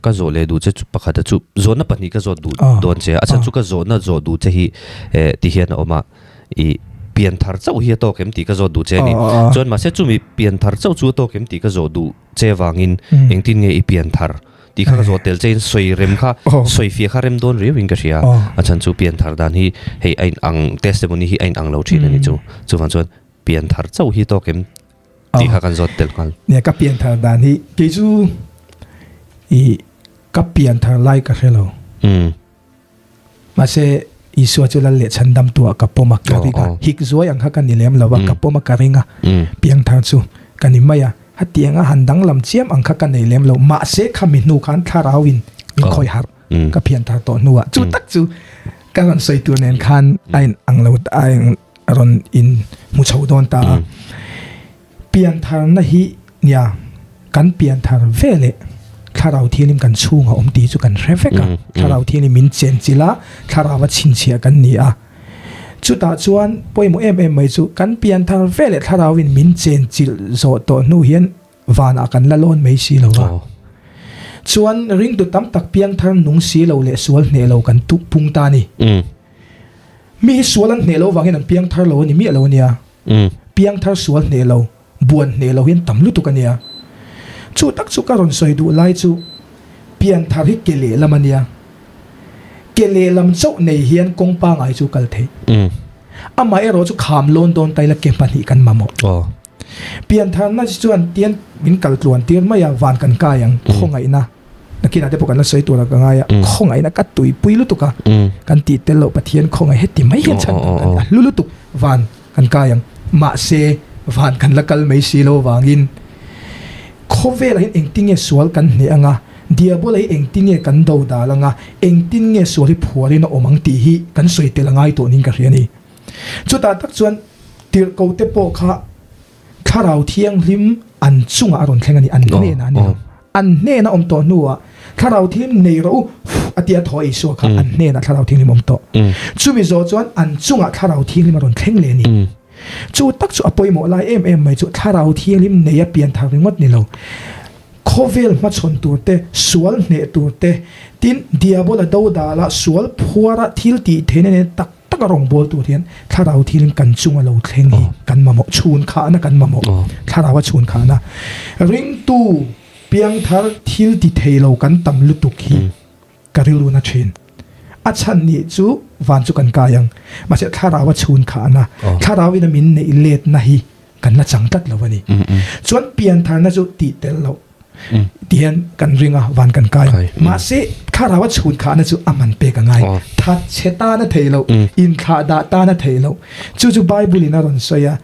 Ka zawh leh duh che chu pakhata chu zawhna pahnih ka zawt duh dawn che a, a chhan chu ka zawhna zawh duh che hi eh ti hian a awm a, ih pian thar chauh hi a tawk em tih ka zawt duh che a ni. Chuan mahse chumi pian thar chauh chu a tawk em tih ka zawh duh che vangin engtin nge i pian thar tih kha ka zawh tel che in sawi rem kha sawi fiah kha rem dawn riau in ka hria a, a chhan chu pian thar dan hi hei a in ang testimony hi a in ang lo thin a ni chu. Chuvang chuan pian thar chauh hi a tawk em Tih kha kan zawt tel nghal. Nia ka pian thar dan hi kei chu i ka pian thar lai ka hre lo. Mahse Isua chu lal leh chhandam tuah ka pawm a ka ring a. Hik zuai ang kha ka ni lem lo a ka pawm a ka ring a. Piang thar chu ka ni mai a. Hetiang a han danglam chiam ang kha ka nei lem lo. Mahse khami hnu khan thlarau in min khawi harh ka pian thar tawh hnuah. Chu tak chu ka rawn sawi tur nen khan a in ang lo a in a rawn in hmu chho dawn ta a. Piantharna hi nia kan pianthar ve leh thlarau thianghlim kan chhungah awm tih chu kan hre vek a. Thlarau thianghlim min chenchilh a, thlarau a chhinchhiah kan ni a. Chutah chuan pawimawh em em mai chu kan pianthar ve leh thlarauin min chenchilh zawh tawh hnu hian vanah kan la lawn mai si lo va. Chuan ringtu tam tak piangthar nung si lo leh sual hneh lo kan tuk pung ta a ni. Mi hi sual an hneh lo vangin an piang thar lo a ni miah lo a nia. Piang thar sual hneh lo, buan hneh lo hi an tam lutuk a nia. Chu tak chu ka rawn sawi duh lai chu pian thar hi ke lehlam a nia. Ke lehlam chauh nei hian kawng pangai chu kal theih. Amaherawh chu kham lawn dawn ta ila ke pahnih kan mamawh. Pian tharna chuan tian min kal tluan tir mai a, van kan kai ang, khawngaihna. Nakinah te pawh kan la sawi tur a ka ngai a, khawngaihna ka tuipui lutuk a, kan tih tel loh Pathian khawngaih heti mai hian chhan kan kan a hlu lutuk, van kan kai ang. Mahse, van kan la kal mai si lo avangin khawvelah hian engtin nge sual kan hneh ang a, Diabola hi engtin nge kan do dal ang a, engtin nge sual hi phuarin a awm ang tih hi kan sawi tel a ngai tawh niin ka hria a ni. Chutah tak chuan tirhkoh te pawh kha Thlarau Thianghlim an chungah a rawn thleng a ni, an hnenah a ni lo. An hnena awm tawh hnuah Thlarau Thianghlim nei rawh u a tia thaw Isua kha an hnenah Thlarau Thianghlim awm tawh. Chumi zawh chuan an chungah Thlarau Thianghlim a rawn thleng leh a ni. Chu tak chu a pawimawh lai em em mai chu Thlarau Thianghlim nei a pian thar ringawt ni lo. Khawvel hmachhawn tur te, sual hneh tur te, tin Diabola dodala sual phuara thil tih theihna nen tak tak a rawngbâwl tur hian Thlarau thilin kan chunga lo thleng hi kan mamawh, chhun khahna kan mamawh, Thlaraua chhun khahna. Ringtu piangthar thil ti thei lo kan tam lutuk hi ka rilruna thin. A chhan nih chu van chu kan kai ang, mahse Thlaraua chhun khahna, Thlarauin a min neih letna hi kan la chang tlat lo a ni. Chuan piantharna chu tih tel loh ti hian kan ring a, van kan kai. Mahse, thlarau a chhun khahna chu a man pek a ngai. That chhe tan a thei loh, inthlah dah tan a thei loh. Chu chu Bible in a rawn sawi a,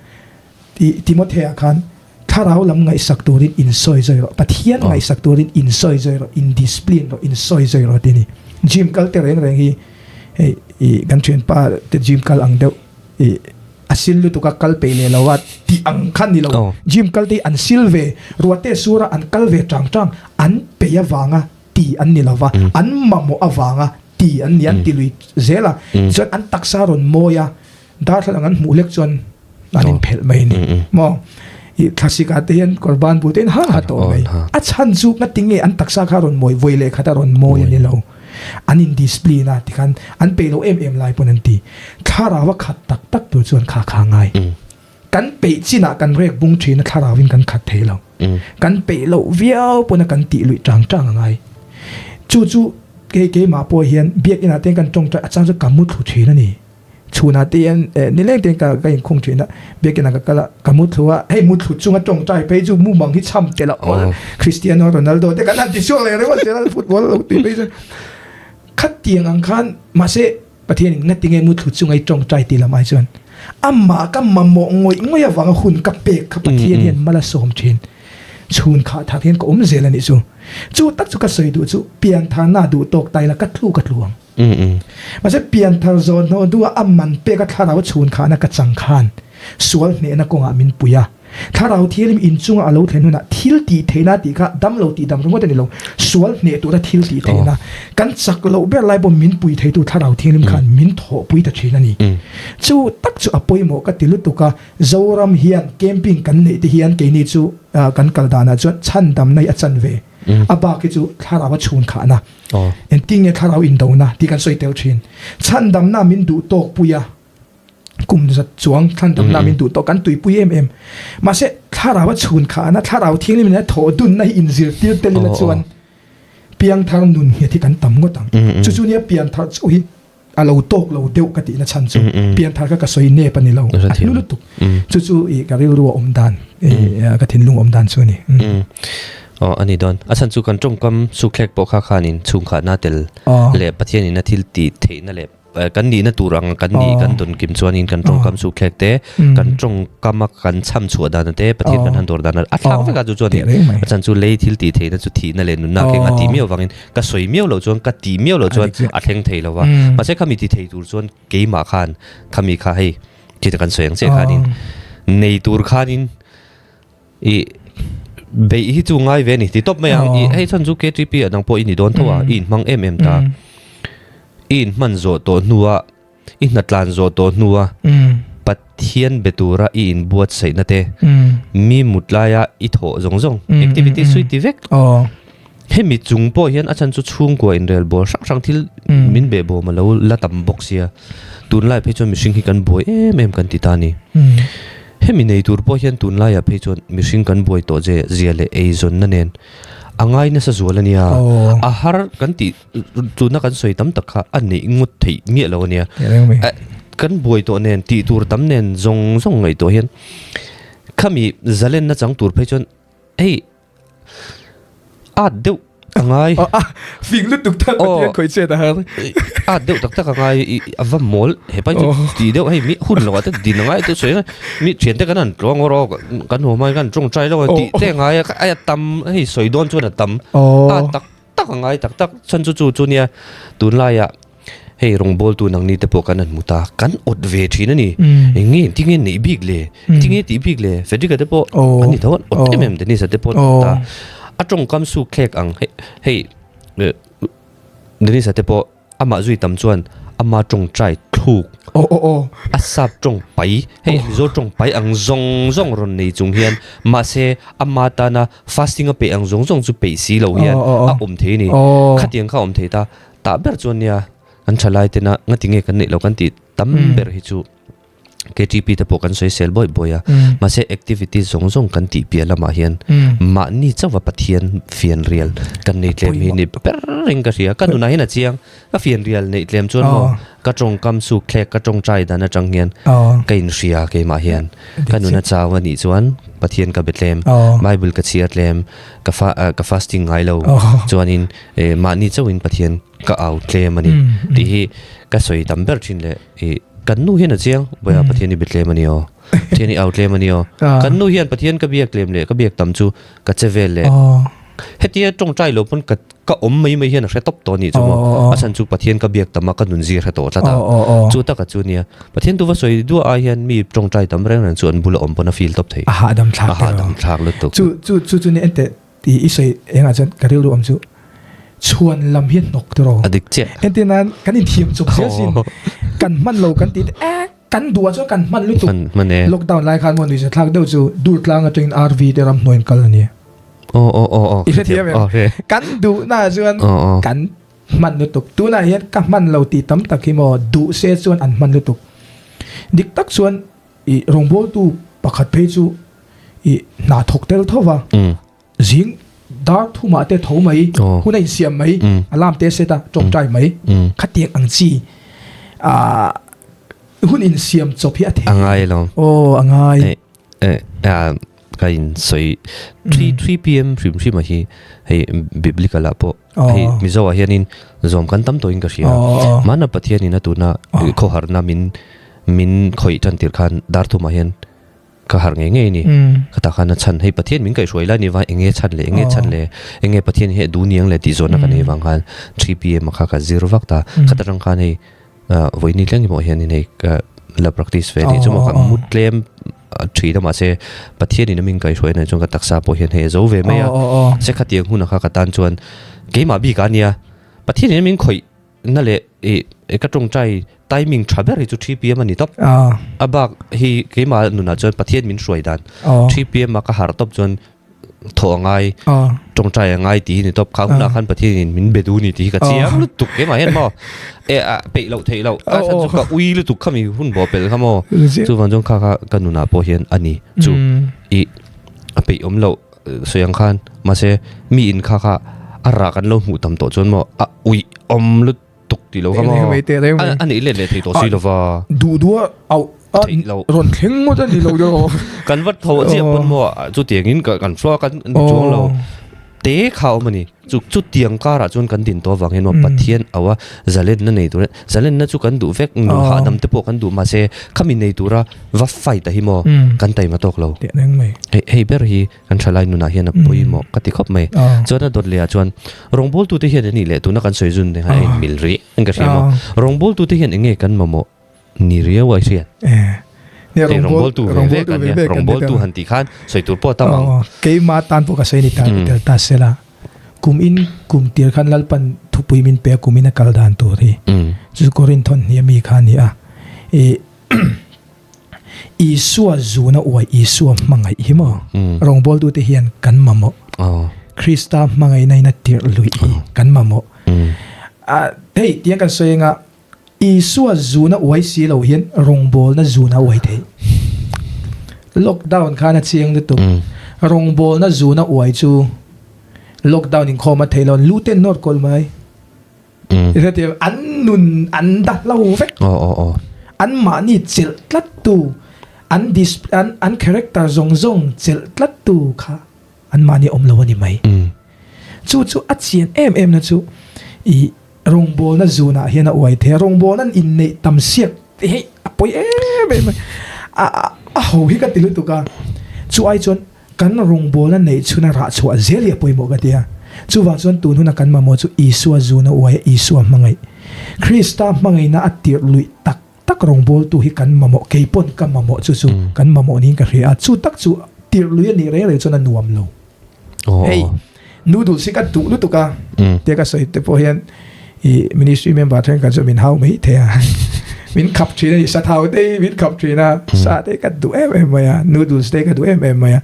Timothea khan thlarau lam ngaihsak turin insawi zawi rawh, Pathian ngaihsak turin insawi zawi rawh, in discipline rawh, insawi zawi rawh ti a ni. Gym kal te reng reng hi hei kan thianpa te gym kal ang deuh i a sil lutuk a kal peih leh lo a tih ang kha ni lo. Gym kal te hi an sil ve, ruahte sura an kal ve tang tang, an peih avanga ti an ni lo va, an mamawh avanga ti an ni, an ti lui zel a. Chuan an taksa rawn mawi a, darthlalang an hmuh hlek chuan an inphelh mai a ni. Maw? I thlasik ah te hian kawr ban bu te in ha ha tawh mai. A chhan chu ngatinge an taksa kha rawn mawi, vawi leh khat a rawn mawi a ni lo. An in discipline a tikhan an peih lo em em lai pawn an ti. Thlarau a khat tak tak tur chuan kha kha ngai. Kan peih chinah kan rek bung thin a thlarau in kan khat thei lo. Kan peih loh viau pawn a kan tih luih tang tang a ngai. Chu chu kei keimah pawh hian biakin ah te kan tawngtai a chang chu ka mu thlu thin a ni. Chhunah te hian nileng te ka ka inkhung thin a, biakin ah ka kal a, ka mu thlu a, hei mu thlu chunga tawngtai phei chu mumang hi chham telh a awl, Cristiano Ronaldo te kan han ti chhuak leh ringawt zel a, football lo tui phei chuan khatiang ang khan mahse Pathianin ngatinge mu thlu chunga i tawngtai tih lam ai chuan amah ka mamawh ngawih ngawih avanga hun ka pek kha Pathian hian mal a sawm thin, chhun khah thak hian ka awm zel a nih chu. Chu tak chu ka sawi duh chu piantharna duh tawk taila ka tlu ka tlu ang. Mahse pianthar zawn hnawh duha a man pek a thlarau chhun khahna ka chang khan sual hnehna kawngah min pui a. Thlarau thianghlim inchunga a lo thlen hunah thil tih theihna tih kha dam lo tih dam ringawt a ni lo, sual hneh tura thil tih theihna kan chak loh ber lai pawh min pui theitu thlarau thianghlim khan min thawhpui ta thin a ni. Chu tak chu a pawimawh ka ti lutuk a, Zoram hian camping kan neih te hian keini chu kan kal danah chuan chhandamna hi a chan ve. A bak hi chu thlarau a chhun khahna, engtin nge thlarau indona tih kan sawi tel thin. Chhandamna min duh tawk pui a, kum zat chuang chhandamna min duh tawk kan tuipui em em. Mahse thlarau a chhun khahna, thlarau thianghlim in a thawh dunna hi inzirtir tel ila chuan piangthar nun nghet hi kan tam ngawt ang. Chu chu nia pianthar chauh hi a lo tawk lo deuh ka tihna chhan chu pianthar kha ka sawi nep a ni lo a hlu lutuk chu chu i ka rilru a awm dan ka thinlung awm dan chu a ni aw a ni dawn a chhan chu kan tawngkam sukthlek pawh kha khanin chhungkhahna tel leh Pathianin a thil tih theihna leh kan nihna tur ang kan nih kan dawn kim chuanin kan tawngkam sukthlek te kan tawngkama kan chham chhuah dan te Pathian kan han dawr dan a thlak vek a chu chuan a chhan chu lei thil tih theihna chu thihna leh nunna keng a tih miau vangin Ka sawi miau loh chuan ka tih miau loh chuan a thleng thei lo va. Mahse khami ti thei tur chuan keimah khan khami kha hei chita kan sawi ang chiah khanin nei tur khanin i beih hi chu ngai ve a ni ti tawp mai ang. I hei chuan chu KTP ah nang pawh i ni dawn tho a, i inhmang em em ta. I inhman zawh tawh hnua i hnatlan zawh tawh hnua Pathian be tura i inbuatsaihna te, mi mut laia i thawh zawng zawng, activity sui ti vek. Hemi chung pawh hian a chhan chu chhungkua inrel bawl hrang hrang thil min beh bawm a lo la tam bawk sia. Tunlai phei chuan mihring hi kan buai em em kan ti ta a ni. Hemi nei tur pawh hian tunlaiah phei chuan mihring kan buai tawh ze zia leh eizawnna nen a ngai nasa zual a nia. A har kan tih Tuna kan sawi tam tak kha a neih ngawt theih miah lo a nia. Kan buai tawh nen tih tur tam nen zawng zawng ngaihtuah hian khami zalenna chang tur phei chuan hei at deuh a ngai. Fing lutuk tak Pathian khawih chet a har. At deuh tak tak a ngai a va mawl hepa chu tih deuh hei mi hun lo ah te din a ngai te sawi mi thian te kan han tluang awr aw kan haw hma in kan tawngtai lo a tih te a ngai a a tam hei sawi dawn chuan a tam at tak tak a ngai tak tak chhan chu chu chu nia tunlaiah hei rawngbawltu nangni te pawh kan han hmu ta kan awt ve thin a ni eng nge engtin nge neih bik le engtin nge tih bik le Frederick-a te pawh an ni tho a awt em em Dennis-a te pawh ta a tawngkam suk thlek ang hei hei Dennis-a te pawh Amah zui tam chuan ama tawngtai thluk a sap tawng pai, hei Mizo tawng pai ang zawng zawng rawn nei chung hian mahse ama tana fasting a peih ang zawng zawng chu peih si lo hian a awm thei a ni. Khatiang kha a awm thei ta. Tah ber chuan nia kan thalai tena ngati nge kan neih lo kan tih tam ber hi chu KTP te pawh kan sawi sel bawih bawih a, mahse activity zawng zawng kan tih piah lamah hian mahni chauha Pathian fianrial kan nei tlem hi ni ber in ka hria. Ka nunah hian a chiang, ka fianrial neih tlem chuan maw ka tawngkam suk thlek, ka tawngtai dan atang hian ka inhria keimah hian. Ka nuna chau a nih chuan Pathian ka be tlem, Bible ka chhiar tlem, ka ka fasting ngai lo chuanin mahni chauhin Pathian ka au tlem a ni tih hi ka sawi tam ber thin leh i Kan nu hian a chiang, Bawiha Pathian i be tlem a ni aw, Pathian i au tlem a ni aw. Kan nu hian Pathian ka biak tlem leh ka biak tam chu ka che vel leh hetia tawngtai lo pawn ka ka awm mai mai hian a hre tawp tawh a nih chu maw. A chhan chu Pathian ka biak tam a ka nun zir hre tawh tlat a. Chu taka chu nia Pathian tu va sawi duah ai hian mi tawngtai tam reng reng chu an bula awm pawn a feel tawp thei. A hahdam thlak A hahdam thlak lutuk. Chu chu chu chu nia enteh I sawi engah chuan ka rilru awm chu chhuan lam hi hnawk tawh rawh. A dik chiah. Entir nan kan inthiam chawp zel sin kan hman lo kan tih te eh kan duh ah chuan kan hman lutuk. Hman hman e. Lockdown lai khan maw nuihza thlak deuh chu dur tlang atangin RV te ramhnuai an kal a nia. Aw aw aw aw. I hrethiam em? Aw hre. Kan duh na ah chuan kan hman lutuk. Tunah hian ka hman lo tih tam tak hi maw duh se chuan an hman lutuk. Dik tak chuan I rawngbawltu pakhat phei chu i hna thawk tel tho va, zing dar thumah te tho mai, hun a insiam mai, alarm te set a, tawngtai mai, khatiang ang chi hun insiam chawp hi a thei. A ngai lo. Aw, a ngai. Ka in sawi 3 pm hrim hrim a hi hei biblical ah pawh hei Mizo ah hianin zawm kan tam tawhin ka hria. Mahna Pathianin a tuna khawharna min min khawih tan tir khan dar thumah hian ka harh ngei ngei a ni. Khatah khan a chhan hei Pathian min kaihhruai lai ni va enge chhan le enge chhan le enge Pathian hi a duh niang le tih zawnna ka nei vang khan 3 pm ah kha ka zir vak ta. Khata tang khan hei vawiin ni tleng hi pawh hianin hei ka la practice ve tih chu maw ka mu tlem thin a mahse Pathian in a min kaihhruai na chuan ka taksa pawh hian hei a zo ve mai a. Se khatiang hunah kha ka tan chuan keimah bik a nia Pathian in a min khawih Na leh i ka tawngtai timing tha ber hi chu 3 pm a ni tawp. A bak hi keimah nunah chuan Pathian min hruai dan 3 pm a ka harh tawp chuan Thawh a ngai, tawngtai a ngai tih hi ni tawp. Kha hunah khan Pathianin min be duh ni tih hi ka chiang lutuk keimah hian maw. E a peih loh theih loh a chhan chu ka ui lutuk khami hun bawh pelh kha maw. Chuvang chuan kha kha ka nunah pawh hian a ni chu i a peih awm loh sawi ang khan mahse mi in kha kha a rah kan lo hmuh tam tawh chuan maw a uih awm lutuk. tuk ti lo kha maw a nih let leh thei tawh si lova duh duh a au theih lo rawn thleng ngawt a ni lo deuh kan vat tho chiah pawn maw chutiang in kan hruai kan chuang lo te kha awm a ni chu chutiang karah chuan kan din tawh avang hian maw Pathian au a zalenna nei tur zalenna chu kan duh vek nun hahdam te pawh kan duh mahse khami nei tura va fight a hi maw kan taima tawk lo hei ber hi Kan thalai nunah hian a pawimawh ka ti khawp mai. Chuan a dawt lehah chuan rawngbawltute hian anih leh tuna kan sawi zun te kha a inmil rih an ka hria maw. Rawngbawltute hian eng nge kan mamawh ni riau a i hriat? Hei rawngbawltu ve ve kan nia, rawngbawltu han tih khan sawi tur pawh a tam ang. Keimah tan pawh ka sawi ni ta tel ta sela. Kum in kum tir khan Lalpan thupui min pe a kum in a kal dan tur hi. Chu Korinth hnih ami kha a ni a. I Isua zuna uai Isua hmangaih hi maw? Rawngbawltute hian kan mamawh. Krista hmangaihna in a tirh luih hi kan mamawh. Hei tiang kan sawi anga Isua zuna uai si lo hian rawngbawlna zuna uai theih. Lockdown khan a chiang lutuk. Rawngbawlna zuna uai chu lockdown inkhawm a theih lo, lu ten nawr kawlh mai. An nun an dah lo vek. An mahni chelh tlat tu, an dis an an character zawng zawng chelh tlat tu kha an mahni awm lo a ni mai. Chu chu a chian em em na chu i rawngbawlna zunah hian a uai thei a, rawngbawlna an inneih tam siak hei a pawi em em a, a ho hi ka ti lutuk a, chu ai chuan Kan rawngbawlna neih chhuna rah chhuah zel hi a pawimawh ka ti a. Chuvang chuan tun huna kan mamawh chu Isua zuna uai a Isua hmangaih. Krista hmangaihna a tirh luih tak tak rawngbawltu hi kan mamawh, kei pawn ka mamawh chu chu kan mamawh niin ka hria a. Chu tak chu tirh luih a nih reng reng chuan a nuam lo. Hei, noodles hi ka duh lutuk a, tia ka sawi te pawh hian i ministry member thenkhat chu min hau mai thei a, min khap thin a ni, sathau te hi min khap thin a, sa te hi ka duh em em mai a, noodles te hi ka duh em em mai a,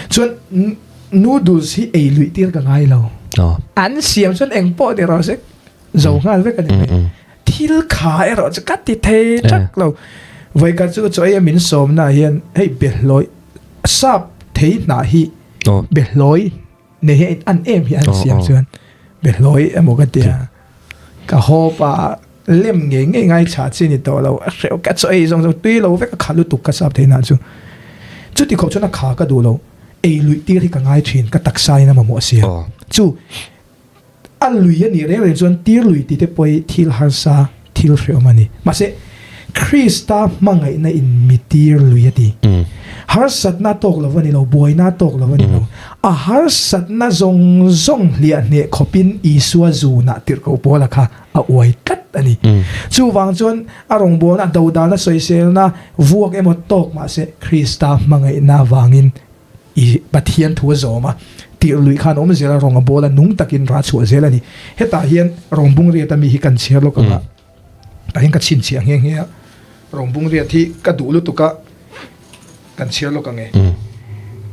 chuan noodles hi ei luih tir ka ngai lo, an siam chuan eng pawh ni rawh se zo nghal vek a ni mai, thil kha erawh chu ka ti thei thak lo, vawikhat chu chaw ei a min sawm na hian hei behlawi sap thei hnah hi behlawi Nei hi an em hi an siam chuan behlawi emaw ka tia ka haw pa lem ngei ngei ngai chha chi ni tawh lo a hreuh ka chaw ei zawng zawng tui lo vek a kha lutuk ka sap theih nah chu chuti khawp chuan a kha ka duh lo ei luih tir hi ka ngai thin ka taksa in a mamawh sia chu a lui a nih reng reng chuan tir lui tih te pawh hi thil harsa thil hrehawm a ni. Mahse, Krista hmangaihna in mi tir lui a ti. Harsatna tawk lo a ni lo, buaina tawk lo a ni lo. A harsatna zawng zawng hliah hneh khawpin Isua zunah tirhkoh Paula kha a uai tlat a ni. Chuvang chuan a rawngbawlna, dodalna, sawiselna vuak emaw tawk mahse Krista hmangaihna avangin I Pathian thu a zawm a, tirh luih khan awm zel a, rawng a bawl a, nung takin rah chhuah zel a ni. Hetah hian rawngbung riat a mi hi kan chhiar lawk ang a, tah hian ka chhinchhiah nghe nghe a, rawngbung riat hi ka duh lutuk a, kan chhiar lawk ang e.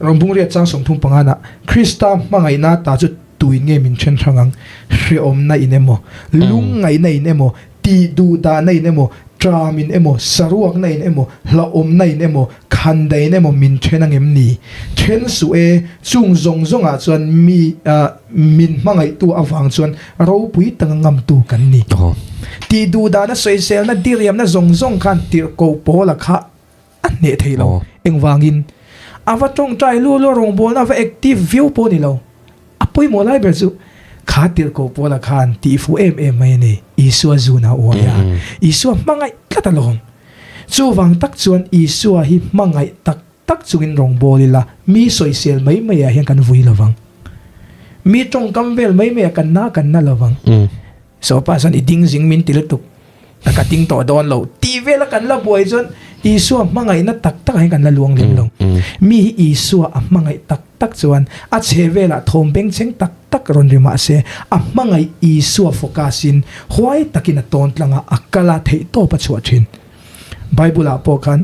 Rawngbung riat chang 35 nah, Krista hmangaihna ta chu tuin nge min then hrang ang? Hreawmna in emaw, lungngaihna in emaw, Tih duh dahna in emaw, tram in emaw, saruakna in emaw, hlauhawmna in emaw, khandaih in emaw min then angem ni? Then suh e, chung zawng zawngah chuan mi min hmangaihtu avang chuan ropui taka ngamtu kan ni. Tih duh dahna sawiselna diriamna zawng zawng khan tirhkoh Paula kha a hneh thei lo. Engvangin? A va tawngtai lu lu a rawngbawlna a va active viau pawh a ni lo. A pawimawh lai ber chu kha tirhkoh Paula khan tih fuh em em mai a ni. Isua zun a uai a, Isua hmangaih tlat alawm. Chuvang tak chuan Isua hi hmangaih tak tak chungin rawngbâwl ila mi sawisel mai maiah hian kan vui lovang. Mi tawngkam vel mai maiah kan na kan na lovang. Sopa chuan i ding zing min ti lutuk a ka ding tawh dawn lo tih vela kan la buai chuan Isua hmangaihna tak tak ah hian kan la luang lem lo. Mi hi Isua a hmangaih tak tak chuan a chhe velah thawm bengchheng tak tak rawn ri mah se a hmangaih Isua focus in huai takin a tawn tlang a, a kal a, theihtawp a chhuah thin. Bible ah pawh khan.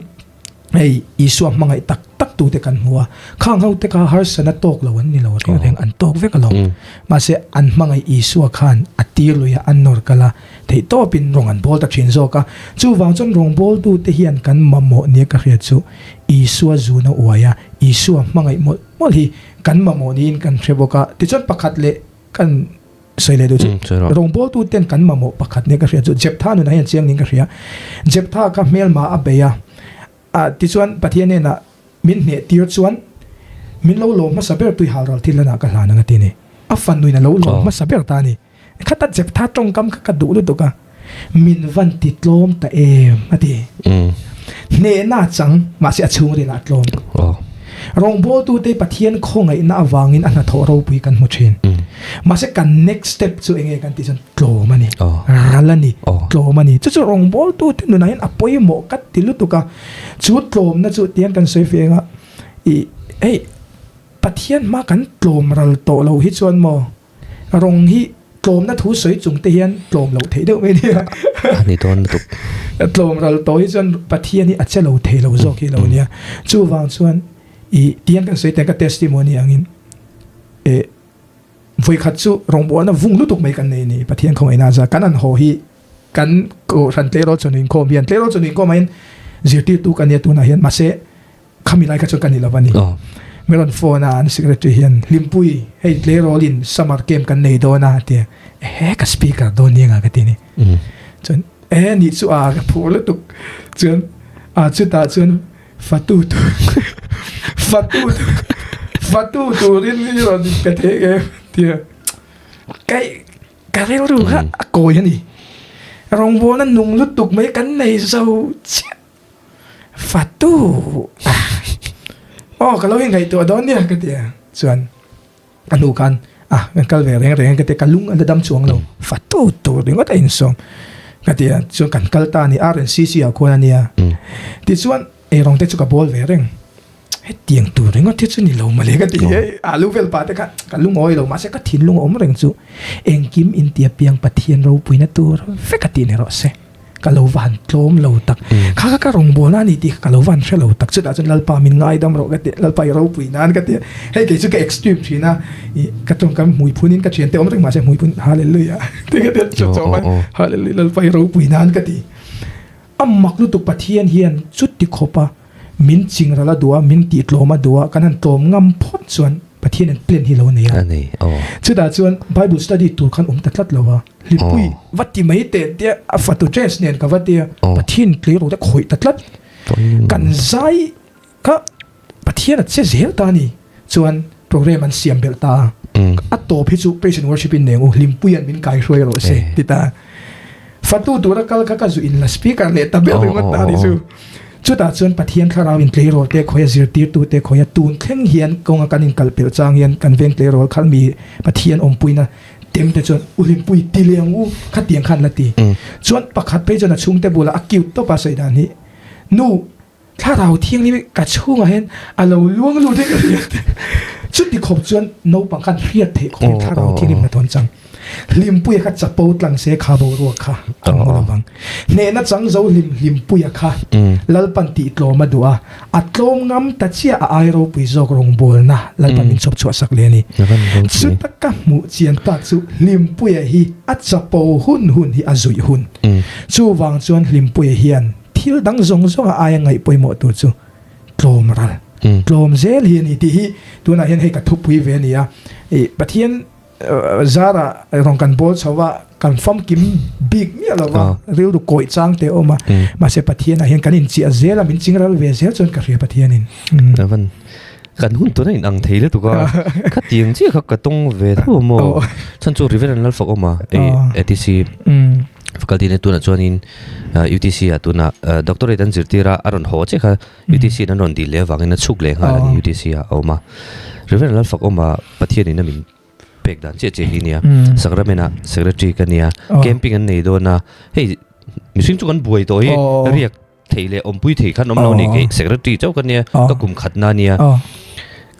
Hei Isua hmangaih tak tak tute kan hmu a, khang ho te kha harsana tawk lo an ni lo reng reng, an tawk vek alawm. Mahse an hmangaih Isua khan a tir lui a, an nawr kal a, theih tawpin rawng an bawl ta thin zawk a. Chuvang chuan rawngbawltu te hian kan mamawh nia ka hriat chu Isua zuna uai a, Isua hmangaih mawlh mawlh hi kan mamawh niin kan hre bawk a. Tichuan pakhat leh kan sawi leh duh chu rawngbawltu ten kan mamawh pakhat nia ka hriat chu Jeptha nunah hian chiang niin ka hria. Jeptha kha hmelma a bei a, ah tichuan Pathian hnenah min hneh tir chuan min lo lawm hmasa ber tui hal ral thil lanah ka hlan ang a ti ni. A fanuin a lo lawm hmasa ber ta a ni. Khata Jeptha tawngkam kha ka duh lutuk a, min van ti tlawm ta em a ti. Hnehna chang mahse a chhungril ah a tlawm. Rawngbawltute Pathian khawngaihna avangin a hnathawh ropui kan hmu thin. Mahse kan next step chu enge kan tih chuan tlawm a ni, ral a ni, tlawm a ni. Chu chu rawngbawltute nunah hian a pawimawh ka ti lutuk a. Chu tlawmna chu tiang kan sawi feng a, ih hei Pathian hma kan tlawm ral tawh loh hi chuan maw Rawng hi tlawmna thu sawi chung te hian tlawm loh theih deuh mai nia. A ni dawn lutuk. Tlawm ral tawh hi chuan Pathian hi a che lo thei lo zawk hi lo nia. Chuvang chuan i tiang kan sawi tiang ka testimony angin e vawikhat chu rawngbawlna vung lutuk mai kan nei ni Pathian khawngaihna a za kan an haw hi kan kohhran tleirawl chawhnu inkhawm hian tleirawl chawhnu inkhawm ah hian zirtirtu ka nia tunah hian mahse Khami lai kha chuan ka ni lo a ni. Mi rawn phone a, an secretary hian, Hlimpui, hei tleirawlin summer camp kan nei dawn a, a ti a. Ehe, ka speaker dawn ni anga ka ti ni. Chuan, ehe nih chu a, ka phur lutuk. Chuan, a chutah chuan fatu tur, fatu tur, fatu turin mi rawn pe thei em, a ti a. Kai, ka rilru kha a kawi a ni. Rawngbawlna nung lutuk mai kan nei zo chiah. Fatu aw ka lo ingaihtuah dawn nia ka ti a chuan a hnu khan ah kan kal ve reng reng ka ti a ka lung a la dam chuang lo fatu tur ringawt a insawm ka ti a chuan kan kal ta a ni RNCC ah khuan a nia tichuan eirawng te chu ka bawl ve reng hetiang tur ringawt hi chu ni lo mawle ka ti a alu vel pah te kha ka lungawi lo mahse ka thinlung a awm reng chu engkim intia piang Pathian ropuina tur vek a tih ni rawh se. Ka lo va han tlawm lo tak. Kha kha ka rawngbawlna a ni tih kha ka lo va han hre lo tak. Chutah chuan Lalpa min ngaidam rawh ka ti, Lalpa i ropui nan ka ti. Hei kei chu ka extreme thin a, ih ka tawngkam hmui phunin ka thiante awm reng mahse hmui phun Hallelujah ti ka ti a chawp chawp a, Hallelujah Lalpa i ropui nan ka ti. A mak lutuk Pathian hian chuti khawp a min chingral a duh a, min tihtlawm a duh a, kan han tlawm ngam phawt chuan Pathian an plan hi lo nei a. Chutah chuan Bible study tur khan awm ta tlat lo a. Hlipui va ti mai teh tia a fatu dress nen ka va tia Pathian tleirawl te khawih ta tlat. Kan zai kha Pathian a che zel ta a ni. Chuan program an siam belh ta a. A tawp hi chu praise and worship in nei ang u, Hlimpuia'n min kai hruai rawh se ti ta. Fatu tura kal kha ka zu in la speaker leh ta ber ringawt ta a ni chu. Chutah chuan Pathian thlarau in tleirawl te khawia zirtirtu te khawia tun thleng hian kawnga kan inkal pelh chang hian kan veng tleirawl khalh mi Pathian awmpuina tem te chuan u Hlimpui ti leh ang u khatiang khan la ti. Chuan pakhat phei chuan a chhungte bulah a cute tawp a sawi dan hi nu thlarau thianghlim hi ka chhungah hian a lo luang lut hi ka hriat chuti khawp chuan naupang khan hriat theih khawp hian thlarau thianghlim hna thawn chang. Hlimpuia kha chapo tlang se kha boruak kha an hmu lovang. Hnehna chang zo hlim Hlimpuia kha Lalpan tih tlawm a duh a, a tlawm ngam ta chiah a ai ropui zawk rawngbawlna Lalpan min chhawp chhuah sak leh a ni. Chuta ka hmuh chian tak chu Hlimpuia hi a chapo hun hun hi a zuih hun. Chuvang chuan Hlimpuia hian thil dang zawng zawng a aia ngaih pawimawh tur chu tlawm ral, tlawm zel hi a ni tih hi tunah hian hei ka thupui ve a ni a. Pathian Zara rawn kan bawl chho a, kan famkim bik miah lo va, rilru kawih chang te a awm a, mahse Pathianah hian kan inchiah zel a, min chingral ve zel chuan ka hria Pathianin. Evan, kan hun tuna in ang thei lutuk a, khatiang chiah kha ka tawng ve tho maw? Chhan chu Reverend Lalfak awm a, ATC faculty ne tunah chuanin UTC ah tunah doctorate an zirtir a, a rawn haw chiah kha UTC in an rawn dil leh avangin a chhuk leh nghal a ni UTC ah a awm a. Reverend Lalfak awm a, Pathianin a min pek dan chiah chiah hi nia. Sacrament ah secretary ka nia, camping an nei dawn a, hei mihring chu kan buai tawh hi riak thei leh awmpui thei khan awm lo ni kei secretary chauh ka nia, ka kum khatna nia,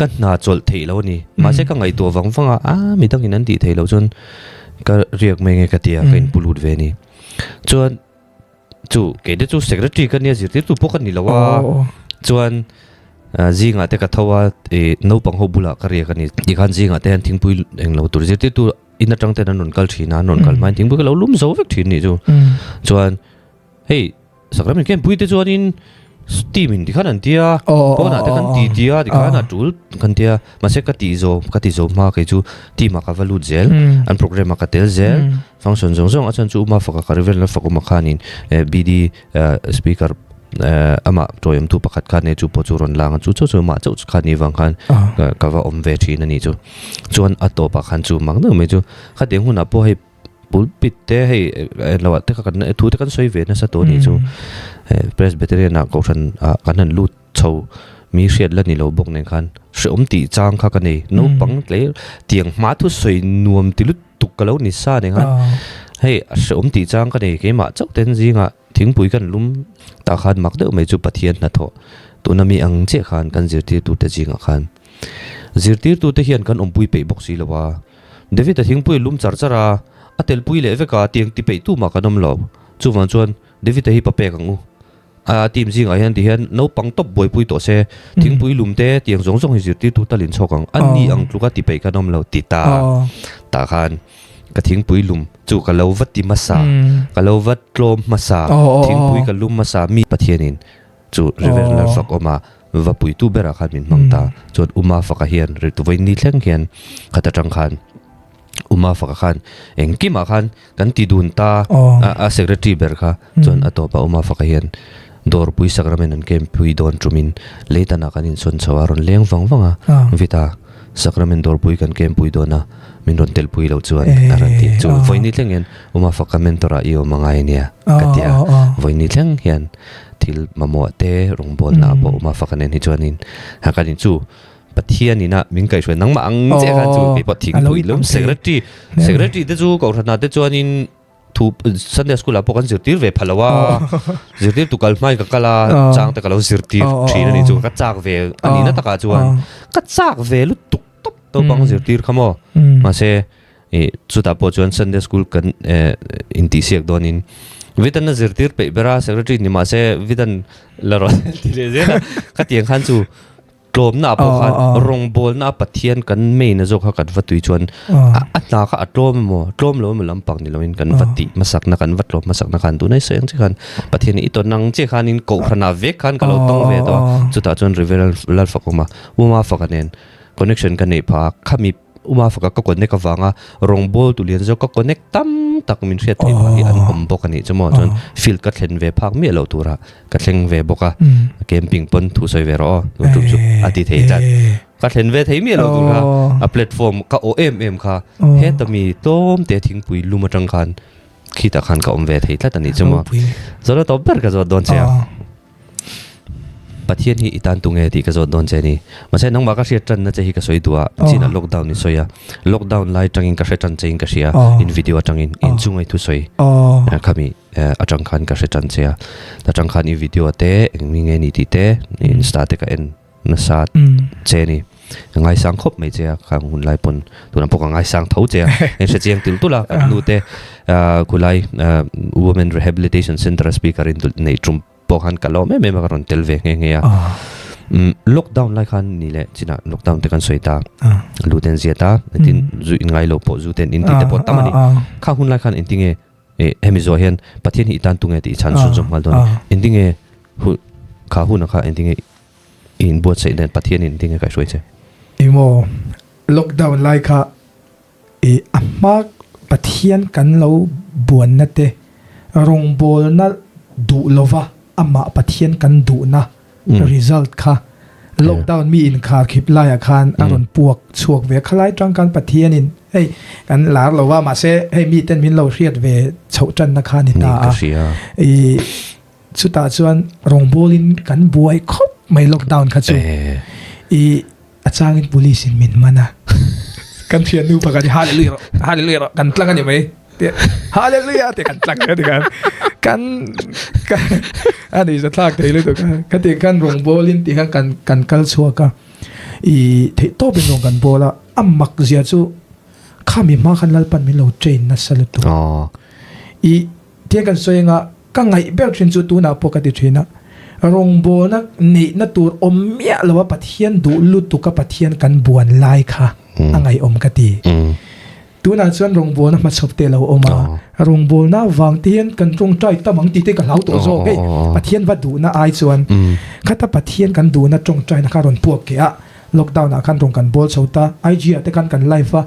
ka hna chawlh theih lo a ni. Mahse ka ngaihtuah vang vang a, a midangin an tih theih loh chuan ka riak mai nge ka tia ka inpu lut ve a ni. Chuan chu kei te chu secretary ka nia zirtirtu pawh ka ni lo a. Chuan zingah te ka tho a, ih naupang ho bulah ka riak a ni. Tikhan zingah te hian thingpui englo tur zirtirtu in atang ten an rawn kal thin a, an rawn kal hmain thingpui ka lo lum zo vek thin nih chu. Chuan hei Sakramen ken pui te chuanin team in tikhan an tia, pawnah te kan ti tia tikhan a tul kan tia, mahse ka tih zawm ka ti zawm hma kei chu team ah ka va lut zel, an programme ah ka tel zel, function zawng zawng a chuan chu Uma faka ka Reverend Lalfakuma khanin BD speaker amah tawiawmtu pakhat khan e chu pawh chu rawn lang a, chu chu chu amah chauh kha ni vang khan ka va awm ve thin a nih chu. Chuan a tawpah khan chu mak deuh mai chu khatiang hunah pawh hei pulpit te hei eng loah te kha kan thu te kan sawi ve nasa tawh a nih chu. Presbyterian ah kohhran ah kan han lut chho mi hriat la ni lo bawk nen khan hrehawm tih chang kha ka nei. Naupang tle tiang hma thu sawi nuam ti lutuk ka lo ni sa nen khan hei hrehawm tih chang ka nei keimah chauh ten zingah Thingpui kan lum tah khan mak deuh mai chu Pathian hnathawh tuna mi ang chiah khan kan zirtirtute zingah khan zirtirtute hian kan awmpui peih bawk si lo a. David-a thingpui a lum char char a, a telpui leh vek a, tiang ti peih tu mah kan awm lo. Chuvang chuan David-a hi pa pek ang u. A team zingah hian ti hian naupang tawp buaipui tawh se, thingpui lum te tiang zawng zawng hi zirtirtu tal inchhawk ang, a ni ang tluka ti peih kan awm lo ti ta tah khan. Ka thingpui lum chu ka lo va ti hmasa, ka lo va tlawm hmasa, thingpui ka lum hmasa mi Pathianin chu Reverend Lalfak awma va puitu berah khan min hmang ta. Chuan Uma Faka hian Rituvain ni thleng hian khat atang khan Uma Faka khan engkimah khan kan ti dun ta a secretary ber kha chuan a tawpah Uma Faka hian Dawrpui Sacrament an camp pui dawn tumin Leitanah kan insawn chho a rawn leng vang vang a Vita Sacrament dawrpui kan camp pui dawn a, min rawn tel pui lo chuan a rawn ti. Chu vawiini thleng hian Uma faka mentor ah i awm a ngai ania ka ti a. Vawiini thleng hian thil mamawh te rawngbawlna ah pawh Uma faka nen hi chuanin ha kan in chu Pathian ina min kaihhruai nangmah ang chiah khan chu keipawh thingpui lum secretary secretary te chu kohhran ah te chuanin Thu Sunday school ah pawh kan zirtir ve phalo a, zirtir tu kal hmain ka kal a, chang te ka lo zirtir thin a nih chu, ka chak ve a nihna takah chuan ka chak ve lutuk tawp naupang zirtir kha maw, mahse ih chutah pawh chuan Sunday school kan eh intihsiak dawnin Vitan a zirtir peih ber a secretary ni mahse Vitan la rawn ti leh zel a, khatiang khan chu Tlawmna ah pawh khan rawngbawlna a Pathian kan main a zawk kha kan va tui chuan a hna kha a tlawm emaw tlawm lo emaw lampang ni loin kan va tih hmasakna kan va tlawm hmasakna khan tunai sawi ang che khan Pathian i tawn ang che khanin kohhran ah vek khan ka lo tawng ve tawh a chutah chuan Reverend Lalfakawma Uma faka nen connection ka neih phah a khami Uma faka ka connect avanga rawngbawl tu lian zawk ka connect tam tak min hriat theih phah hi an awm bawk a nih chu maw chuan field ka thlen ve phak miah loh tura ka thleng ve bawk a camping pawn thu sawi ve rawh aw tun tum chu a ti thei tlat ka thlen ve thei miah loh tur kha a platform ka awh em em kha heta mi tlawm te thingpui lum atang khan khitah khan ka awm ve thei tlat a nih chu maw zawhna tawp ber ka zawt dawn che a. Pathian hi i tan tu nge tih ka zawt dawn che a ni. Mahse nangmah ka hriat tanna che hi ka sawi duh a, chinah lockdown i sawi a, lockdown lai tangin ka hre tan chein ka hria, in video atangin in chunga i thusawi khami atang khan ka hre tan che a, atang khan i video te engmi nge ni tih te insta te ka en nasa che a ni. Ka ngaisang khawp mai che a, khang hun lai pawn tunah pawh ka ngaisang tho che a, en hre chiang tul tul a, kan nu te khulai Women Rehabilitation Centre speaker in neih tum pawh khan ka lawm em em a, ka rawn tel ve nghe nghe a. Lockdown lai khan ni leh chinah lockdown te kan sawi ta, lu ten zia ta, tin zu in ngai lo pawh zu ten in tih te pawh tam a ni. Khang hun lai khan engtinge hemi zawh hian Pathian hi i tan tunge tih i chhan chhunzawm nghal dawn a ni. Engtinge kha hunah kha engtinge I inbuatsaih nen Pathian in engtinge kaihhruai che? Emaw lockdown lai kha i a hma Pathian kan lo buanna te rawngbawlna duh lova amah Pathian kan duhna result kha lockdown mi inkhar khip laiah khan a rawn puak chhuak ve a. Khalai tang khan Pathian in hei kan lar lova mahse hei miten min lo hriat ve chhoh tanna kha a ni ta a. I Chutah chuan rawngbawlin kan buai khawp mai lockdown kha chu. I a changin police in min man a. Kan thiannu pakhat hi hallelujah rawh hallelujah rawh kan tlang a ni mai. Hallelujah tih kan tlang a ti khan. Kan a ni za thlak thei lutuk a. Ka tih khan rawngbawlin tih khan kan kan kal chhuak a. I theih tawpin rawn kan bawl a. A mak zia chu khami hma khan Lalpan min lo train nasa lutuk. I Tiang kan sawi anga ka ngaih ber thin chu tunah pawh ka ti thin a. Rawngbawlna neihna tur awm miah lo a Pathian duh lutuk a Pathian kan buan lai kha a ngaihawm ka ti. Tunah chuan rawngbawlna hmachhawp te a lo awm a, rawngbawlna avang te hian kan tawngtai tam ang tih te ka hlau tawh zawk hei. Pathian va duhna ai chuan khata Pathian kan duhna tawngtaina kha a rawn puak keh a, lockdown ah khan rawn kan bawl chho ta, IG ah te khan kan live a,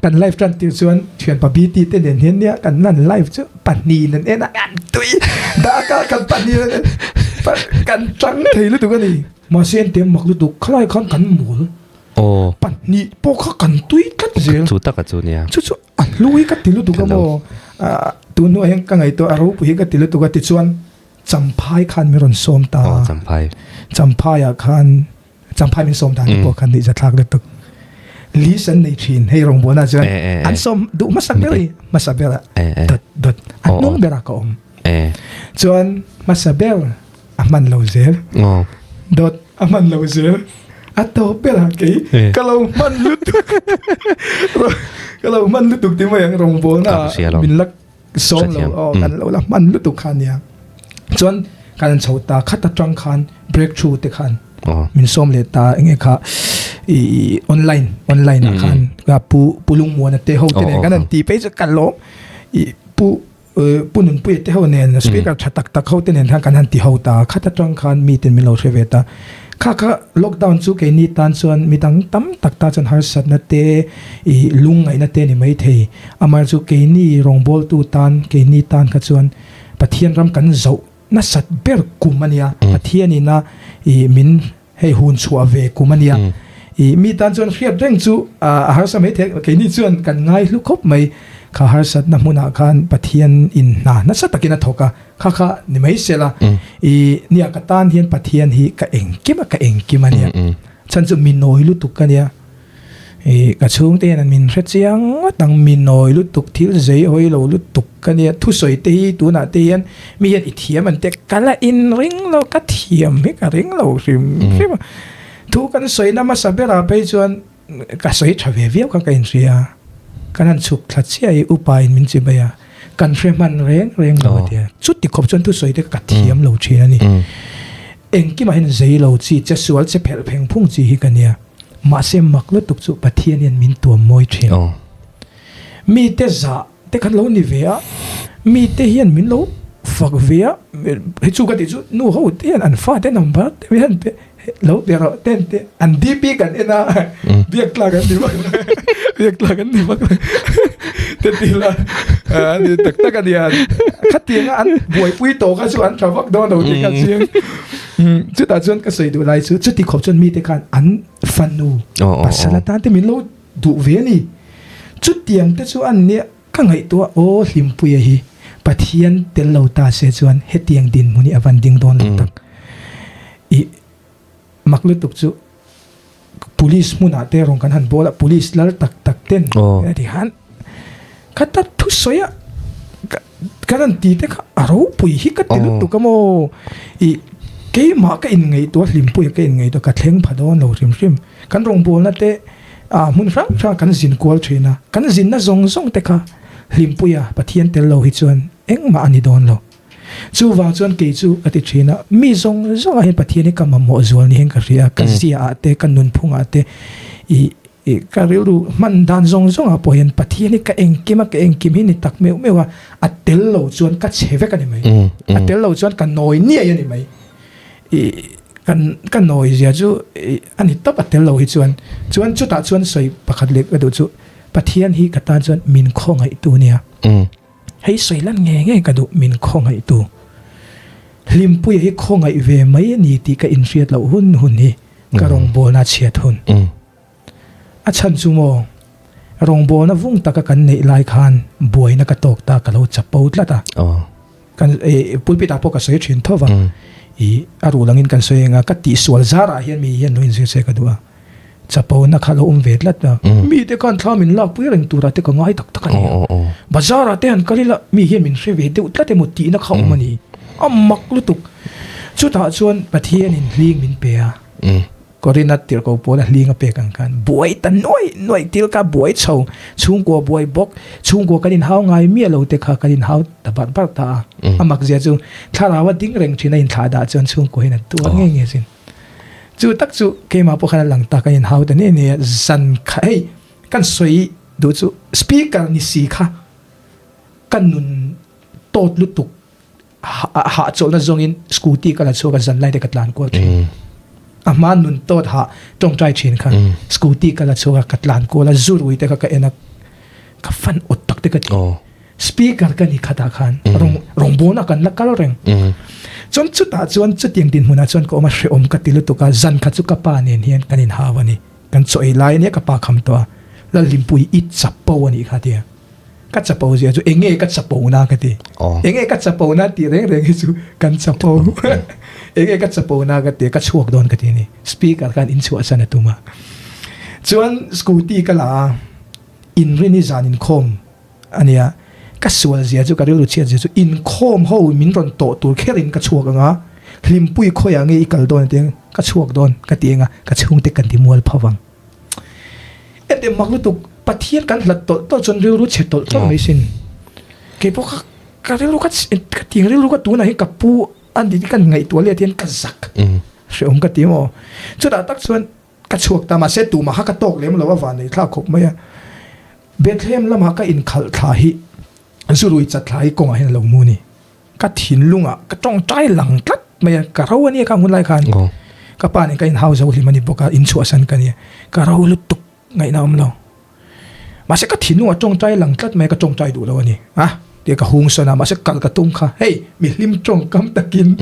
kan live tan tir chuan thianpa BT te nen hian nia kan lan live chu pahnih an en a, an tui dak a kan pahnih an en kan tang thei lutuk a ni. Mahse en te mak lutuk khalai khan kan mawl. Pahnih pawh kha kan tui tlat zel. Chu taka chu nia. Chu chu a hlu hi ka ti lutuk a maw. Tun hnuah hian ka ngaihtuah a ropui hi ka ti lutuk a tichuan Champhai khan min rawn sawm ta. Aw Champhai. Champhaiah khan Champhai min sawm dan te pawh khan nuihza thlak lutuk. List an nei thin hei rawngbawlna chuan an sawm duh hmasa ber hi hmasa ber ah dawt dawt a hnung berah ka awm. Chuan hmasa ber a hman lo zel. Dawt a hman lo zel. A tawp ber ah kei ka lo hman lutuk. Ka lo hman lutuk ti mai ang rawngbawlna ah min la sawm lo aw kan lo la hman lutuk kha ania. Chuan kan han chho ta khat atang khan breakthrough te khan min sawm leh ta enge kha i online online ah khan ka pu pu Lungmuana te ho te nen kan han ti phei chu ka lawm i pu Pu Nunpuia te ho nen speaker tha tak tak ho te nen khan kan han ti ho ta khat atang khan mi ten min lo hre ve ta. Kha kha lockdown chu keini tan chuan mi dang tam tak ta chuan harsatna te i lungngaihna te ni mai thei. Amah chu keini rawngbawltu tan keini tan kha chuan Pathian ram kan zoh nasat ber kum a nia. Pathian ina i min hei hun chhuah ve kum a nia. I mi tan chuan hriat reng chu a harsa mai thei keini chuan kan ngai hlu khawp mai. Kha harsatna hmunah khan Pathian in hna nasa takin a thawk a, kha kha ni mai se la. I nia ka tan hian Pathian hi ka engkim a ka engkim a nia. Chhan chu mi nawi lutuk ka nia. I ka chhungte hian an min hre chiang ngawt ang, mi nawi lutuk thil zei hawi lo lutuk ka nia. Thusawi te hi tunah te hian mi hian i thiam an tia, ka la inring lo, ka thiam hi ka ring lo hrim hrim a. Thu kan sawina hmasa berah phei chuan ka sawi tha ve viau kha ka inhria. Kan han chhuk thla chiah i upa in min chi mai a, kan hre hman reng reng lo a tia. Chuti khawp chuan thusawi te ka thiam lo thin a ni. Engkimah hian zei lo chi, che sual che phelh pheng phung chi hi ka nia. Mahse mak lutuk chu Pathian hian min tuam mawi thin. Mite zah te khan lo ni ve a, mite hian min lo fak ve a, hei chu ka tih chu nu ho te hian an fate number te hian te lo pe rawh ten te an DP kan en a, biak tlak an ni vak lo, biak tlak an ni vak lo te ti la a ni tak tak a nia, khatianga an buaipui tawh kha chu an tha vak dawn lo tih ka chiang. Chutah chuan ka sawi duh lai chu chuti khawp chuan mite khan an fanu pasal atan te min lo duh ve a ni. Chutiang te chu an nia ka ngaihtuah aw Hlimpuia hi Pathian tel lo ta se chuan hetiang dinhmun hi a van ding dawn lo tak. I mak lutuk chu police hmunah te rawn kan han bawl a, police lal tak tak ten ti khan ka ta thusawi a ka han ti te kha a ropui hi ka ti lutuk a maw i keimah ka inngaihtuah hlimpuia ka inngaihtuah ka thleng pha dawn lo hrim hrim kan rawngbawlna te ah hmun hrang hrang kan zin kual thin a kan zinna zawng zawng te kha hlimpuia Pathian tel lo hi chuan engmah a ni dawn lo. Chuvang chuan kei chu ka ti thin a, mi zawng zawngah hian Pathian hi ka mamawh zual ni hian ka hria a, ka ziaah te, ka nunphungah te, ih ih ka rilru hman dan zawng zawngah pawh hian Pathian hi ka engkim a, ka engkim hi ni tak meuh meuh a, a tel lo chuan ka chhe vek a ni mai, a tel lo chuan ka nawi niai a ni mai, ih kan ka nawi zia chu ih a ni tawp a tel lo hi chuan, chuan chutah chuan sawi pakhat leh ka duh chu Pathian hi ka tan chuan min khawngaihtu nia. Hei sawi lan nge nge ka duh min khawngaihtu. Hlimpuia hi khawngaih ve mai a ni tih ka inhriat loh hun hun hi ka rawngbawlna a chhiat hun. A chhan chu maw, rawngbawlna vung taka kan neih lai khan buaina ka tawk ta ka lo chapo tlat a. Kan pulpit ah pawh ka sawi thin tho va, i a ruh langin kan sawi eng a, ka tihsual zarah hian mi hian lo inzir se ka duh a. Chapo na kha lo awm ve tlat a, mi te khan thla min lak pui reng turah te ka ngai tak tak a ni a, bazar ah te han kal ila mi hian min hre ve deuh tlat emaw tihna kha awm a ni, a mak lutuk. Chutah chuan Pathianin hling min pe a, Korinat tirhko pawl a hling a pek ang khan buai ta nuai nuai til kha buai chho chhungkua buai bawk chhungkua kan inhau ngai miah lo te kha kan inhau ta barh barh ta a a mak zia chu thlarau a ding reng thin a inthlah dah chuan chhungkua hian an tuar ngei ngei sin chu tak chu keimah pawh khan a lang tak a inhau ta ne ne a zan kha hei kan sawi duh chu speaker ni si kha ka nun tawt lutuk Hahchawlhna zawngin scooty ka la chhuak a, zan lai te ka tlan kual thin. A hma nun tawt hah tawngtai thin kha scooty ka la chhuak a, ka tlan kual a, zu rui te kha ka en a, ka fan awt tak te ka ti. Speaker ka ni khatah khan rawngbawlna kan la kal reng. Chuan chutah chuan chutiang dinhmunah chuan ka awm a, hrehawm ka ti lutuk a, zan kha chu ka pa nen hian kan inhau a ni. Kan chaw ei lai ania ka pa kham tawh a, Lalhlimpuii i chapo a nih kha a ti a. Ka chapo zia chu enge ka chapo na ka ti. Enge ka chapo na tih reng reng hi chu kan chapo. Enge ka chapo na ka ti ka chhuak dawn ka ti a ni. Speaker khan in chhuah san a tum a. Chuan scooty ka la a, inrin hi zan inkhawm a nia. Ka sual zia chu ka rilru chhiat zia chu inkhawm ho min rawn tawh tur kherin ka chhuak ang a, hlimpui khawiah nge i kal dawn a ti ang, ka chhuak dawn ka ti ang a, ka chhungte kan ti mual pho vang. Ente mak lutuk Pathian kan hlat tawlh tawlh chuan rilru chhe tawlh tawlh mai sin. Kei pawh kha ka rilru kha ka tiang rilru kha tunah hian ka pu a ni ka ngaihtuah leh hian ka zak hrehawm ka ti maw. Chutah tak chuan ka chhuak ta mahse tumah kha ka tawk lem lo a van nei thlak khawp mai a. Bethlehem lamah ka inkhalh thla hi zurui chat thla hi kawngah hian a lo mu a ni. Ka thinlungah ka tawngtai lang tlat mai a, ka ro a nia kha hun lai khan ka pa nen ka inhau zo hlim a ni bawk a, inchhuahsan ka nia, ka ro lutuk ngaihna awm lo. Mahse ka thinlungah tawngtai lang tlat mai a, ka tawngtai duh lo a ni a, tia ka hung sawn a, mahse kal ka tum kha, hei mi hlim tawngkam takin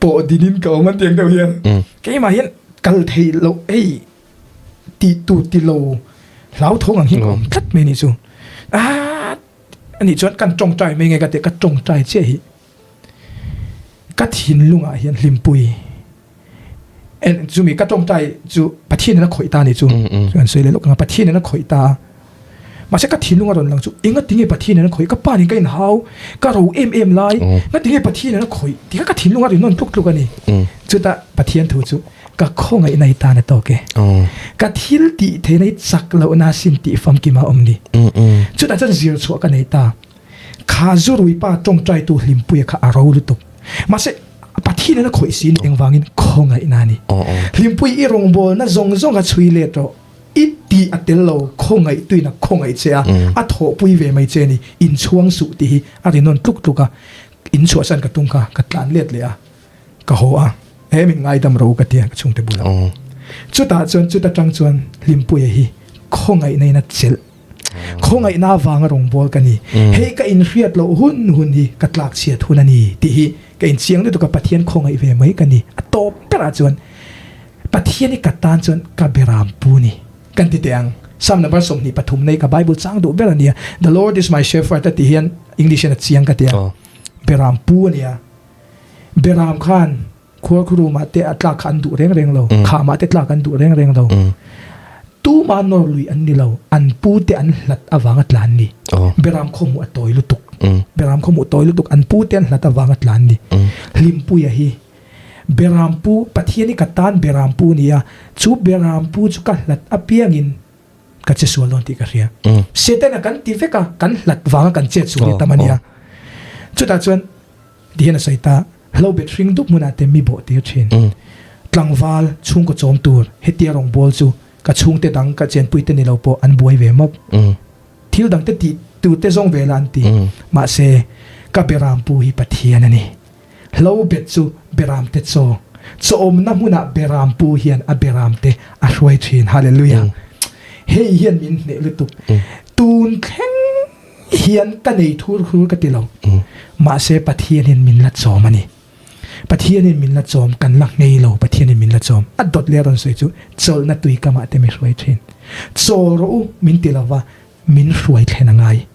pawh dinin ka awm a tiang deuh hian keimah hian kal theih loh hei tih tur ti lo hlauthawng ang hi ka awm tlat mai a nih chu. Ani chuan kan tawngtai mai nge ka ti a, ka tawngtai chiah hi ka thinlungah hian hlimpui en chumi ka tawngtai chu Pathian in a khawih ta ni chu chuan sawi leh lawk ang a Pathian in a khawih ta a mahse ka thinlung a rawn lang chu enga tinge Pathian in a khawih ka pa nen ka inhau ka ro em em lai nga tinge Pathian in a khawih ti kha ka thinlung a ri nawn tluk tluk a ni chutah Pathian thu chu Ka khawngaihna i tan a tawk e. Ka thil tih theihna i chak lohna sin tih famkim a awm ni. Chutah chuan zir chhuah ka nei ta. Kha zurui pa tawngtaitu Hlimpuia kha a ro lutuk. Mahse, Pathian in a khawih si ni engvangin khawngaihna a ni. Hlimpui i rawngbawlna zawng zawng a chhui let rawh. I tih a tel lo, khawngaihtuin a khawngaih che a, a thawhpui ve mai che a ni. Inchhuang suh tih hi a ri nawn tluk tluk a. Inchhuahsan ka tum kha ka tlan let leh a. Ka haw a, he min ngaidam ro ka ti a ka chhungte bulah. Chutah chuan chuta tang chuan Hlimpuia hi khawngaihna in a chelh. Khawngaihna avanga rawngbâwl ka ni. Hei ka inhriat loh hun hun hi ka tlak chhiat hun a ni tih hi ka inchiang lutuk a, Pathian khawngaih ve mai ka ni. A tawp berah chuan Pathian hi ka tan chuan ka beram pu ni. Kan ti teh ang. Psalm number 23 nei ka Bible chang duh ber a nia. The Lord is my shepherd a tih hian English hian a chiang ka ti a. Beram pu a nia. Beram khan khuarkhurum-ah te a tlak kha an duh reng reng lo, khamah te tlak an duh reng reng lo. Tuma nawr lui an ni lo, an pu te an hlat avanga tla an ni. Beram khawhmuh a tawi lutuk. Beram khawhmuh tawi lutuk, an pu te an hlat avanga tla an ni. Hlimpuia hi Beram pu, Pathian hi ka tan Beram pu ni a, chu Beram pu chu ka hlat apiangin ka che sual dawn tih ka hria. Setana kan ti vek a, kan hlat vanga kan chet sual hi tam a nia. Chutah chuan ti hian a sawi ta, hlo bet hring dup hmunah te mi bawh tir thin. Tlangval chhungkaw chawm tur hetia rawngbâwl chu ka chhungte dang ka chenpuite ni lo pawh an buai ve mawp. Thil dangte tih turte zawng ve la an ti. Mahse, ka berampu hi Pathian a ni. Hlo bet chu beramte chaw. Chawmna hmunah berampu hian a beramte a hruai thin. Hallelujah! Hei hian min hneh lutuk. Tun thleng hian ka nei thur khur ka ti lo. Mahse Pathianin min la chawm a ni. Pathianin min la chawm, kan la nghei lo, Pathianin min la chawm. A dawt leh a rawn sawi chu, chawlhna tui kamah te mi hruai thin. Chawl rawh u min ti lova, min hruai thlen a ngai.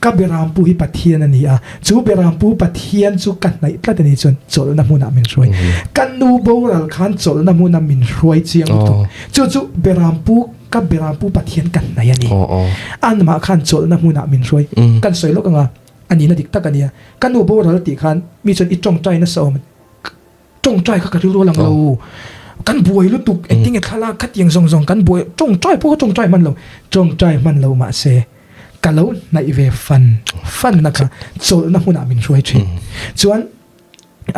Ka Berampu hi Pathian a ni a, chu Berampu Pathian chu ka hnaih tlat a ni chuan chawlhna hmunah min hruai. Ka nu boral khan chawlhna hmuna min hruai chiang lutuk. Chu chu Berampu, ka Berampu Pathian ka hnaih a ni. Anmah khan chawlhna hmunah min hruai. Kan sawi lawk anga, a nihna dik tak a nia. Ka nu boral tih khan mi chuan i tawngtai nasa awm. Tawngtai kha ka rilru a lang lo. Kan buai lutuk engtinge thlalak khatiang zawng zawng kan buai tawngtai pawh ka tawngtai hman lo tawngtai hman lo mahse ka lo hnaih ve fan fan na kha chawlhna hmunah min hruai thin chuan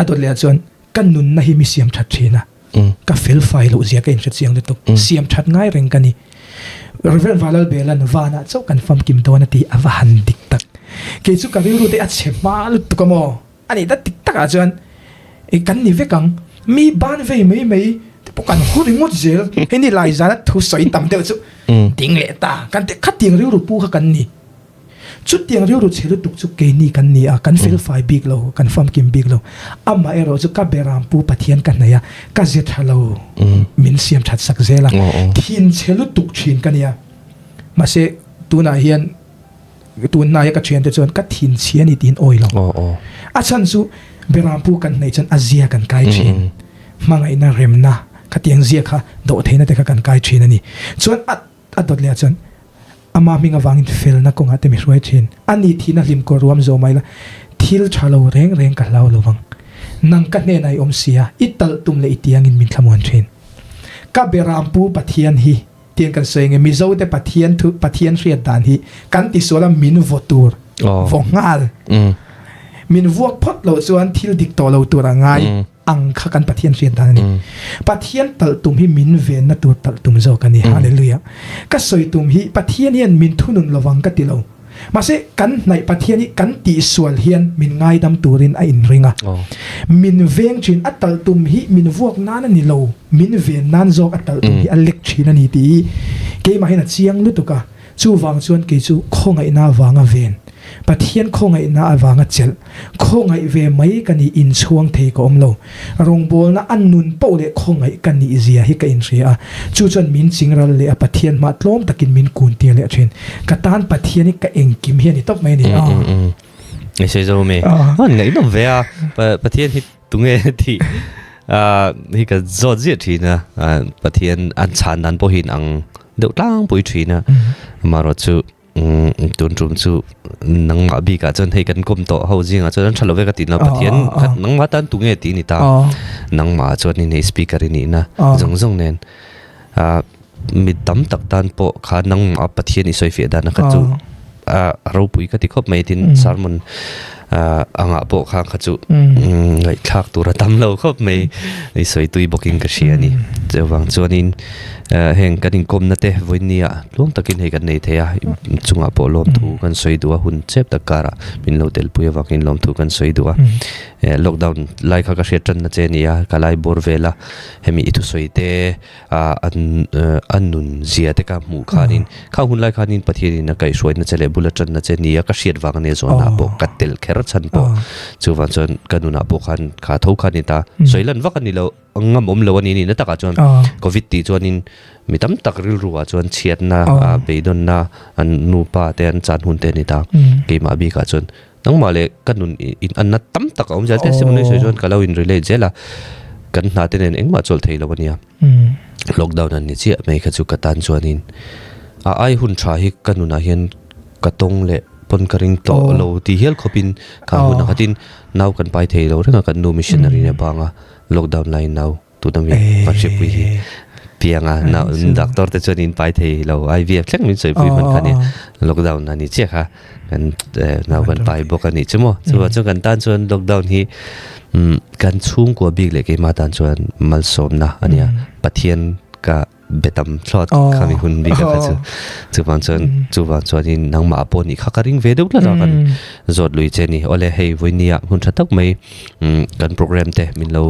a dawt leh ah chuan ka nunna hi mi siam that thin a ka fel fai loh zia ka inhre chiang lutuk siam that ngai reng ka ni Reverend Valalbelan vanah chauh kan famkim dawn a ti a va han dik tak kei chu ka rilru te a chhe hma lutuk a maw. A nih tak dik takah chuan i kan ni vek ang, mi ban vei mai mai te pawh kan haw ringawt zel, hei ni lai zana thu sawi tam deuh chu ding leh ta kan ti khatiang rilru pu kha kan ni. Chutiang rilru chhe lutuk chu keini kan ni a, kan felfai bik lo, kan famkim bik lo. Amaherawh chu ka beram pu Pathian ka hnaih a, ka ze tha lo min siam that sak zel a, thin chhe lutuk thin ka nia. Mahse tunah hian Tunhnaia ka thiante chuan ka thinchhi a ni tiin awi lo. A chhan chu Berampu kan hnaih chuan a zia kan kai thin. Hmangaihna, remna khatiang zia kha dawhtheihna te kha kan kai thin a ni. Chuan a a dawt leh ah chuan ama hming avangin felna kawngah te mi hruai thin. A ni thihna hlim kawr ruam zawh mai la, thil tha lo reng reng ka hlau lo vang. Nang ka hnenah i awm si a, i talh tum leh i tiangin min thlamuan thin. Ka Berampu Pathian hi. Tiang kan sawi nge Mizo te Pathian thu Pathian hriat dan hi kan tisual a min vaw tur vaw nghal min vuak phawt loh chuan thil dik tawh lo tur a ngai ang kha kan Pathian hriat dan a ni. Pathian talh tum hi min venna tur talh tum zawk a ni. Hallelujah. Ka sawi tum hi Pathian hian min thunun lovang ka ti lo. Mahse, kan hnaih Pathian hi kan tihsual hian min ngaidam turin a inring a. Min veng thin, a talh tum hi min vuak nan a ni lo, min ven nan zawk a talh tum hi a lek thin a ni tih hi keimah hian a chiang lutuk a. Chuvang chuan kei chu khawngaihna avanga ven, Pathian khawngaihna avanga chelh, khawngaih ve mai ka nih inchhuang thei ka awm lo. Rawngbawlna a nun poh leh khawngaih ka nih zia hi ka inhria a, chu chuan min chingral leh a Pathian hmah tlawm takin min kun tir leh thin. Ka tan Pathian hi ka engkim hi a ni tawp mai a ni. Ni sei zo mi. An ngaihnawm ve a, Pathian hi tunge tih hi ka zawt ziah thin a, Pathian an chhan dan pawh hi in ang deuh tlangpui thin a, amaherawhchu Tun tum chu nangmah bikah chuan hei kan kawm tawh ho zingah chuan an tha lo ve ka ti lo Pathian khat nangmah tan tunge tih a ni ta nangmah chuan in hei speaker i nihna zawng zawng nen mi tam tak tan pawh kha nangmah Pathian i sawi fiah dan kha chu a ropui ka ti khawp mai tin sermon angah pawh kha kha chu ngaihthlak tur a tam lo khawp mai i sawi tui bawkin ka hria a ni chuvang chuanin Heng kan inkawmna te vawinia tluang takin hei kan nei thei a, chungah pawh lawmthu kan sawi duh a, hun chep tak karah min lo telpui avangin lawmthu kan sawi duh a. Lockdown lai kha ka hriat tanna che a ni a, ka lai bawr vel a, hemi i thusawi te an a nun zia te ka hmuh khanin khang hun lai khanin Pathianin a kaihhruaina che leh bul a tanna che nia ka hriat vang a nia zawnah pawh ka tel kher chhan pawh chuvang chuan ka nunah pawh khan kha tho kha a ni ta, sawi lan vak a ni lo. Ngam awm lo a ni nihna takah chuan Covid tih chuanin mi tam tak rilru ah chuan chhiatna beidawnna an nupa te an chan hun te a ni ta. Keimah bikah chuan nangmah leh ka nun in anna tam tak a awm zel testimony sawi chuan ka lo in relate zel a, kan hna te nen engmah chawlh thei lo a nia. Lockdown an ni chiah mai kha chu ka tan chuanin a ai hun tha hi ka nunah hian ka tawng leh pawn ka ring tawh lo tih hial khawpin kha hun a khatin nau kan pai thei lo reng a kan nu missionary nen banga Lockdown laiin nau tuna mi Pahripui hi piang a, nau doctor te chuan in pai thei lo IVF thleng min sawipui hman kha nia lockdown a ni chiah kha kan nau kan pai bawk a nih chu maw chuvang chuan kan tan chuan lockdown hi kan chhungkua bik leh keimah tan chuan malsawmna a nia Pathian ka be tam thlawt khami hun bik a kha chu chuvang chuan chuvang chuanin nangmah pawh nih kha ka ring ve deuh tlat a kan zawt lui che ni awle hei vawinia hmun tha tak mai kan program te min lo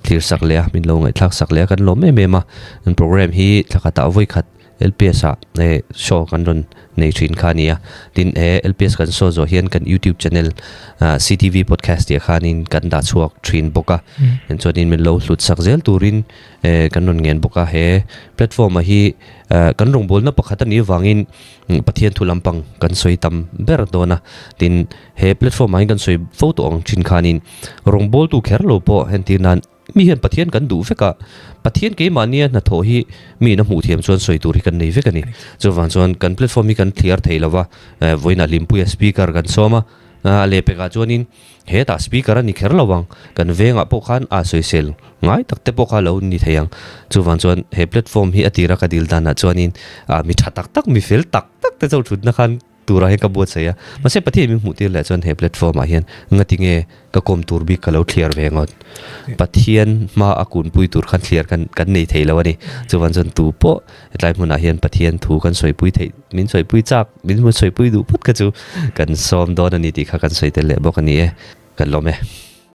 thlir sak leh a min lo ngaihthlak sak leh a kan lawm em em a kan program hi thla khatah vawi khat L_P_S ah show kan rawn nei thin kha a ni a tin he L_P_S kan show zawh hian kan youtube channel C_T_V podcast tih ah khanin kan dah chhuak thin bawk a chuanin min lo hlut sak zel turin Kan rawn ngen bawk a, he platform ah hi kan rawngbawlna pakhat a nih avangin Pathian thu lampang kan sawi tam ber dawn a. Tin, he platform ah hian kan sawi fo tawh ang thin khanin rawngbawltu kher lo pawh entir nan mi hian Pathian kan duh vek a, Pathian keimahnia hnathawh hi mi in a hmuh thiam chuan sawi tur hi kan nei vek a ni. Chuvang chuan kan platform hi kan thliar thei lo va, vawiinah Hlimpuia speaker kan sawm a. A lehpekah chuanin hetah speaker a ni kher lo ang, kan vengah pawh khan a sawisel ngai tak te pawh kha lo ni thei ang. Chuvang chuan he platform hi a tira ka dil danah chuanin mi tha tak tak, mi fel tak tak te chauh thutna khan turah hian ka buatsaih a. Mahse Pathian min hmuh tir leh chuan he platform ah hian ngati nge ka kawm tur bik ka lo thliar ve ngawt. Pathian hma a kunpui tur khan thliar kan kan nei thei lo a ni. Chuvang chuan tu pawh hetlai hmunah hian Pathian thu kan sawipui theih, min sawipui chak, min sawipui duh phawt kha chu kan sawm dawn a ni tih kha kan sawi tel leh bawk a ni e. Kan lawm e.